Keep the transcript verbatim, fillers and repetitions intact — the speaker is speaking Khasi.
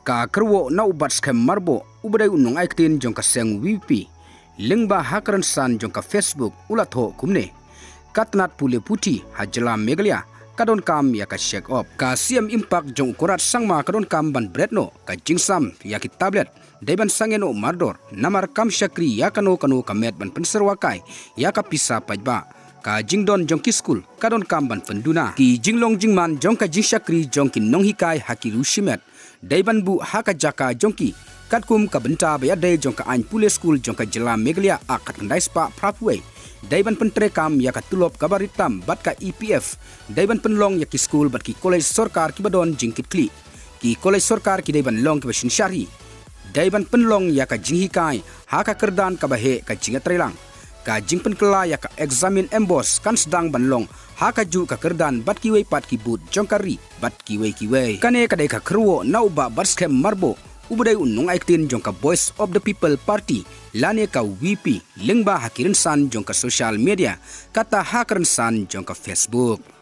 Ka kyrwoh na u Batskhem Myrboh, u ba dei u nongai ktien jong ka seng VPP, lyngba ha ka rynsan jong ka Facebook, u la thoh kumne: Ka tnat pule puthi ha jylla Meghalaya ka donkam ïa ka check up. Ka CM Impak jong u Conrad Sangma ka donkam ban bret noh ka jingsam ïa ki tablet, dei ban sangeh noh mardor, namar kam shakri ïa kano kano ka met ban pynsyrwa kai ïa ka pisa paidbah. Ka jingdon jong ki skul ka donkam ban pynduna. Ki jinglong jingman jong ka jingshakri jong ki nonghikai ha ki riew shimet dei ban buh ha ka jaka jong ki, katkum ka bynta ba ïadei jong ka aiñ pule skul jong ka jylla Meghalaya Act khatkhyndai spah phra phew wei. Dei ban pyntreikam ïa ka tulop kaba rit tam bad ka EPF. Dei ban pynlong ïa ki skul bad ki kolej sorkar kiba don jingkitkhlieh. Ki kolej sorkar ki dei ban long kiba synshar hi. Dei ban pynlong ïa ka jinghikai ha ka kyrdan kaba heh ka jingïatreilang. Ka jingpynkylla ïa ka eksamin MBOSE kan sdang ban long ha kajuh ka kyrdan bad kiwei pat ki booth jong ka ri bad kiwei kiwei. Kane ka dei ka kyrwoh na u Bah Batskhem Myrboh, u ba dei u nongai ktien jong ka Voice of the People Party lane ka VPP, lyngba ha ki rynsan jong ka social media, kata ha ka rynsan jong ka Facebook.